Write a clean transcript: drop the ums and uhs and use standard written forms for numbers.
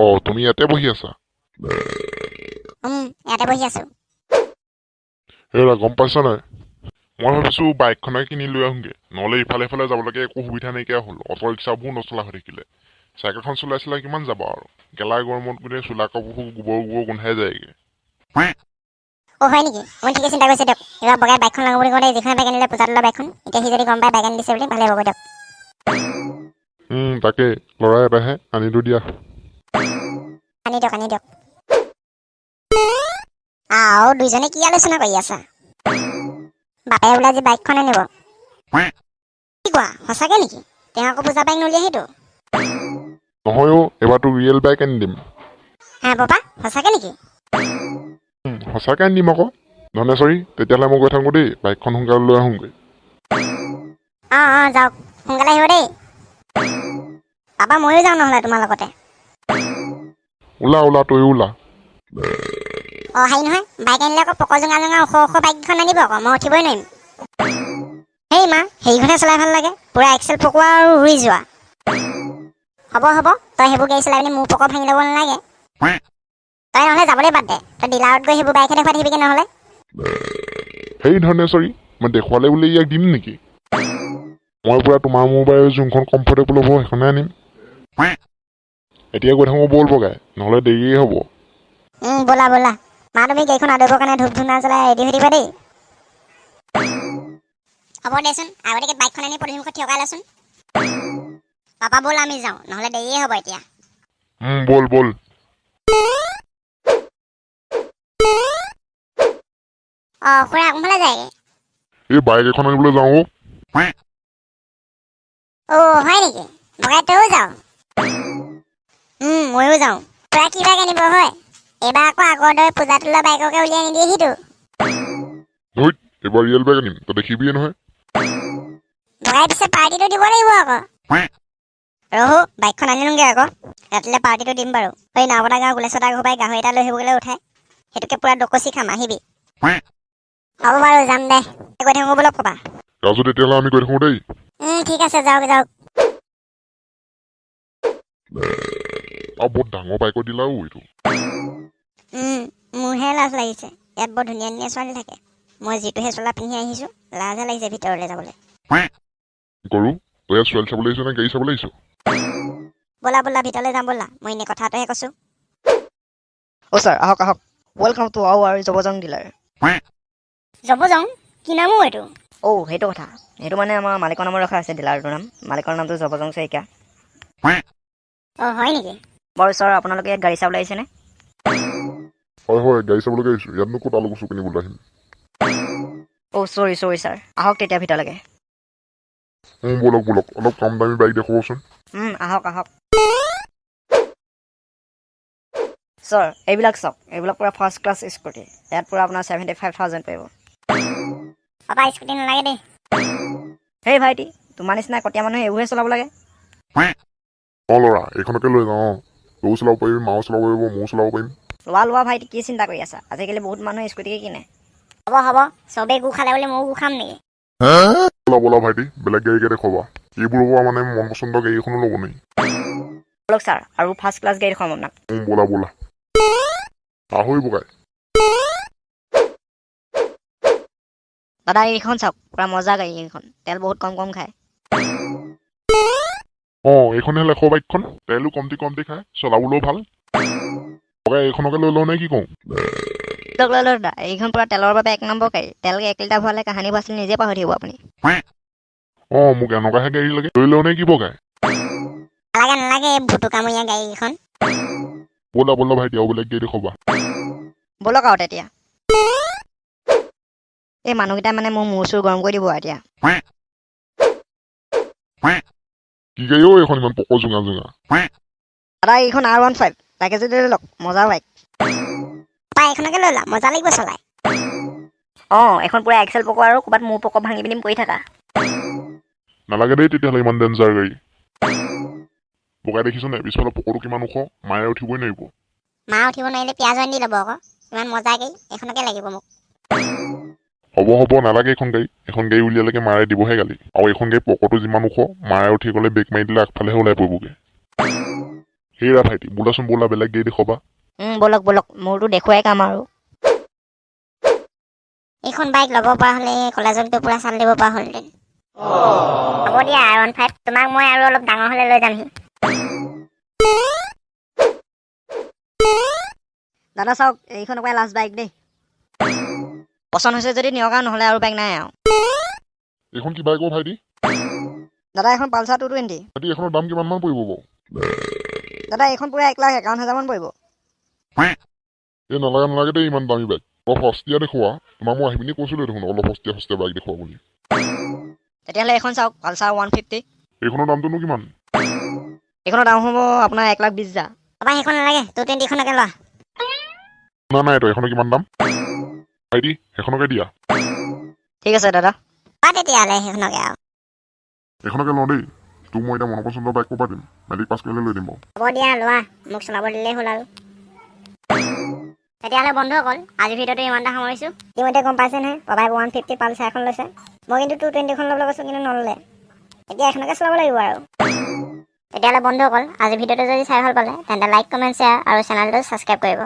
অঁ, তুমি ইয়াতে বহি আছা? ইয়াতে বহি আছোঁ। হেৰা, গম পাইছা নাই, মই ভাবিছোঁ বাইকখনে কিনি লৈ আহোঁগৈ। নহ'লে ইফালে সিফালে যাবলৈকে একো সুবিধা নাইকিয়া হ'ল। অট ৰিক্সাবোৰো নচলা হৈ থাকিলে। চাইকেলখন চলাই চলাই কিমান যাব আৰু? গেলা গৰমত গোটেই চোলা কাপোৰবোৰ গোবৰ গোবৰ গোন্ধাই যায়গৈ। অ' হয় নেকি? আপুনি ঠিকে চিন্তা কৰিছে দিয়ক। এইবাৰ বগাই বাইকখন লওঁ বুলি কওঁতে যিখন বাইক আনিলে, পূজা তোলা বাইকখন, এতিয়া সি যদি গম পায় বাইক আনি দিছে বুলি, ভালে হ'ব দিয়ক। তাকে, ল'ৰা এটাহে, আনিলোঁ দিয়া। আনি দিয়ক, আনি দিয়ক। আৰু দুইজনে কি আলোচনা কৰি আছা? বাপেৰে বোলে আজি বাইকখন আনিব। কি কোৱা, সঁচাকে নেকি? তেওঁ আকৌ পূজা বাইক নুলিয়াহিতো। নহয় অ', এইবাৰতো ৰিয়েল বাইক আনি দিম। হা পাপা, সঁচাকে নেকি? সঁচাকৈ আনি দিম আকৌ। ধনেশ্বৰী, তেতিয়াহ'লে মই গৈ থাকোঁ দেই, বাইকখন সোনকালে লৈ আহোঁগৈ। অঁ, যাওক, সোনকালে আহিব দেই। পাপা, ময়ো যাওঁ নহ'লে তোমাৰ লগতে। ওলা ওলা, তয়ো ওলা। অঁ, হেৰি নহয়, বাইক আনিলে আকৌ পক জোঙা জোঙা ওখ ওখ বাইককেইখন আনিব আকৌ, মই উঠিবই নোৱাৰিম। হেই মা, সেইখনহে চলাই ভাল লাগে, পূৰা এক্সেল পকোৱা আৰু উৰি যোৱা। হ'ব হ'ব, তই সেইবোৰ গাড়ী চলাই পিনি মোৰ পক ভাঙি ল'ব নালাগে। তই নহ'লে যাবলৈ বাদ দে, তই ডিলাৰত গৈ সেইবোৰ বাইকহে দেখুৱাই থাকিবিগৈ নহ'লে। হেই ধনেশ্বৰী, মই দেখুৱালে বুলি ইয়াক দিম নেকি? মই পূৰা তোমাৰ মোৰ বাবে যোনখন কমফৰ্টেবল হ'ব, সেইখনে আনিম। এতিয়া গৈ থাকোঁ ব'ল বগাই, নহ'লে দেৰিয়ে হ'ব। ব'লা ব'লা। মা, তুমি গাড়ীখন আদৰিবৰ কাৰণে ধূপ ধূনা জ্বলাই ৰেডি হৈ থাকিবা দেই। হ'ব দেচোন, আগতীয়াকৈ বাইকখন আনি পদূলিমুখত থিয় কৰাই লচোন। পাপা, ব'ল আমি যাওঁ, নহ'লে দেৰিয়ে হ'ব এতিয়া। ব'ল ব'ল। অঁ খুৰা, কোনফালে যায়গৈ? এই বাইক এখন আনিবলৈ যাওঁ অ'। অ' হয় নেকি? বগাই, তয়ো যাওঁ? ময়ো যাওঁ। খুৰা, কি বাইক আনিব হয়? এইবাৰ আকৌ আগৰ দৰে পূজা তোলা বাইককে উলিয়াই নিদিয়েহিতো? ধৈত, এইবাৰ ৰিয়েল বাইক আনিম, তই দেখিবিয়ে নহয়। বগাই, পিছে পাৰ্টিটো দিব লাগিব আকৌ। ৰহো, বাইকখন আনিলোংগে আকৌ, ৰাতিলৈ পাৰ্টিটো দিম বাৰু। এই নাওবনা গাঁৱৰ গোলেশ্বৰ ঘৰ পৰাই গাহৰি এটা লৈ আহিবগৈ উঠাই, সেইটোকে পূৰা দকচি খাম, আহিবি। হ'ব বাৰু, যাম দে। গৈ থাকোঁ ব'লক ক'বা। ৰাজু, তেতিয়াহ'লে আমি গৈ থাকোঁ দেই। ঠিক আছে, যাওক যাওক। আৰু বহুত ডাঙৰ বাইকত দিলা অ' এইটো। মোৰহে লাজ লাগিছে, ইয়াত বৰ ধুনীয়া ধুনীয়া ছোৱালী থাকে। মই যিটোহে চোলা পিন্ধি আহিছোঁ, লাজহে লাগিছে ভিতৰলৈ যাবলৈ। গৰু, তই ইয়াত ছোৱালী চাবলৈ আহিছ নে গাড়ী চাবলৈ আহিছ? ব'লা ব'লা, ভিতৰলৈ যাম ব'লা, মই এনেই কথাটোহে কৈছোঁ। অ' ছাৰ, আহক আহক। Welcome to hour জবজং dealer. জবজং? কি নামো এইটো? অ' সেইটো কথা, সেইটো মানে আমাৰ মালিকৰ নামত ৰখা আছে ডিলাৰটোৰ নাম। মালিকৰ নামটো জবজং শইকীয়া। অঁ, হয় নেকি? বাৰু ছাৰ, আপোনালোকে ইয়াত গাড়ী চাবলৈ আহিছেনে? হয় হয়, গাড়ী চাবলৈকে আহিছোঁ। ইয়াতনো ক'ত আলু কচু কিনিবলৈ আহিম? অ' চৰি চৰি ছাৰ, আহক তেতিয়া ভিতৰলৈকে। ব'লক ব'লক, অলপ কম দামী বাইক দেখুৱাবচোন। আহক আহক ছাৰ, এইবিলাক চাওক, এইবিলাক পূৰা ফাৰ্ষ্ট ক্লাছ স্কুটি। ইয়াত পূৰা আপোনাৰ 75,000 পৰিব। পাপা, স্কুটি নালাগে দেই। হেই ভাইটি, তোমাৰ নিচিনা কটীয়া মানুহে এইবোৰহে চলাব লাগে। অঁ ল'ৰা, এইখনকে লৈ যাওঁ। অঁ, তয়ো চলাব পাৰিবি, মাও চলাব পাৰিব, ময়ো চলাব পাৰিম। লোৱা লোৱা ভাইটি, কি চিন্তা কৰি আছা? আজিকালি বহুত মানুহে স্কুটিকে কিনে। হ'ব হ'ব, চবেই গু খালে বুলি ময়ো গু খাম নেকি? ব'লা ব'লা ভাইটি, বেলেগ গাড়ীকে দেখুৱাবা। এইবোৰৰ পৰা মানে মন পচন্দৰ গাড়ী এখনো ল'ব নোৱাৰি। ব'লক ছাৰ, আৰু ফাৰ্ষ্ট ক্লাছ গাড়ী দেখুৱাম আপোনাক। ব'লা ব'লা, আহৈ বগাই। দাদা, এইখন চাওক, পূৰা মজা গাড়ী এইখন, তেল বহুত কম কম খায়। অঁ, এইখনহে লেখ বাইকখন, তেলো কমটি কমটি খায়, চলাবলৈও ভাল। বগাই, এইখনকে লৈ লওঁ নে কি কওঁ? লওক লৈ লওক দাদা, এইখন পূৰা তেলৰ বাবে এক নম্বৰ গাড়ী। তেল 1 লিটাৰ ভৰালে কাহানি বাচিল নিজে পাহৰি থাকিব আপুনি। অঁ, মোক এনেকুৱাহে গাড়ী লাগে। লৈ লওঁ নে কি বগাই? নালাগে নালাগে, এই ভুটুকামূৰীয়া গাড়ীকেইখন। ব'লা ব'লা ভাইটি, আৰু বেলেগ গাড়ী দেখুৱাবা। ব'লক আৰু তেতিয়া। এই মানুহকেইটাই মানে মোৰ মূৰ চুৰ গৰম কৰি দিব এতিয়া। কি গাড়ী অ' এইখন, ইমান পক জোঙা জোঙা? দাদা, এইখন R15, তাকে যদি লৈ লওক, মজা বাইক। পাপা, এইখনকে লৈ লোৱা, মজা লাগিব চলাই। অঁ, এইখন পূৰা এক্সেল পকো আৰু ক'ৰবাত মূৰ পক ভাঙি পিনি পৰি থাকা। নালাগে দেই তেতিয়াহ'লে ইমান ডেঞ্জাৰ গাড়ী। বগাই, দেখিছ নাই পিছফালৰ পকৰটো কিমান ওখ? মায়ে উঠিবই নোৱাৰিব। মা উঠিব নোৱাৰিলে পিঁয়াজ দি ল'ব আকৌ। ইমান মজা গাড়ী, এইখনকে লাগিব মোক। হ'ব হ'ব, নালাগে এইখন গাড়ী। এইখন গাড়ী উলিয়ালেকে মাৰে দিবহে গালি। আৰু এইখন গাড়ী পকৰটো যিমান ওখ, মাৰে উঠি গ'লে ব্ৰেক মাৰি দিলে আগফালেহে ওলাই পৰিবগৈ। হেৰা ভাইটি, বোলাচোন বোলা, বেলেগ গাড়ী দেখুৱাবা। ব'লক ব'লক, মোৰতো দেখুৱাই কাম আৰু। এইখন বাইক ল'ব পৰা হ'লে কলেজত গৈ পূৰা চাল দিব পৰা হ'লহেঁতেন। হ'ব দিয়া আৰ 15, তোমাক মই আৰু অলপ ডাঙৰ হ'লে লৈ যামহি। দাদা চাওক, এইখন একেবাৰে লাষ্ট বাইক দেই। পচন্দ হৈছে যদি নিয়ক আৰু, নহ'লে আৰু বাইক নাই আৰু। এইখন কি বাইক অ' ভাইটি? দাদা, এখন পালচাৰ 220। ভাইটি, এইখনৰ দাম কিমানমান পৰিব বাৰু? দাদা, এইখন পূৰা 1,51,000মান পৰিব। এই নালাগে নালাগে দেই ইমান দামী বাইক, অলপ সস্তীয়া দেখুওৱা। তোমাক মই আহি পিনি কৈছিলোঁ দেখোন, অলপ সস্তীয়া সস্তীয়া বাইক দেখুওৱা বুলি। তেতিয়াহ'লে এইখন চাওক, পালচাৰ 150। এইখনৰ দামটোনো কিমান? এইখনৰ দাম হ'ব আপোনাৰ 1,20,000। পাপা, সেইখন নালাগে, 220খনকে লোৱা। শুনা নাই তই, এইখনৰ কিমান দাম? ভাইটি, সেইখনকে দিয়া। ঠিক আছে দাদা। লোৱা তেতিয়াহ'লে সেইখনকে আৰু। এইখনকে লওঁ দেই। তোক মই এতিয়া মন পচন্দৰ বাইক ক'ৰ পৰা দিম? মেট্ৰিক পাছ কৰিলে লৈ দিম বাৰু। হ'ব দিয়া, লোৱা, মোক চলাব দিলেই হ'ল আৰু। তেতিয়াহ'লে বন্ধুসকল, আজি ভিডিঅ'টো ইমানতে সামৰিছোঁ। ইতিমধ্যে গম পাইছে নহয়, পাপাই 150 পালচাৰ এখন লৈছে। মই কিন্তু 220খন ল'বলৈ কৈছোঁ, কিন্তু নল'লে। এতিয়া এখনকে চলাব লাগিব আৰু। তেতিয়াহ'লে বন্ধুসকল, আজি ভিডিঅ'টো যদি চাই ভাল পালে, তেন্তে লাইক, কমেণ্ট, শ্বেয়াৰ আৰু চেনেলটো ছাবস্ক্ৰাইব কৰিব।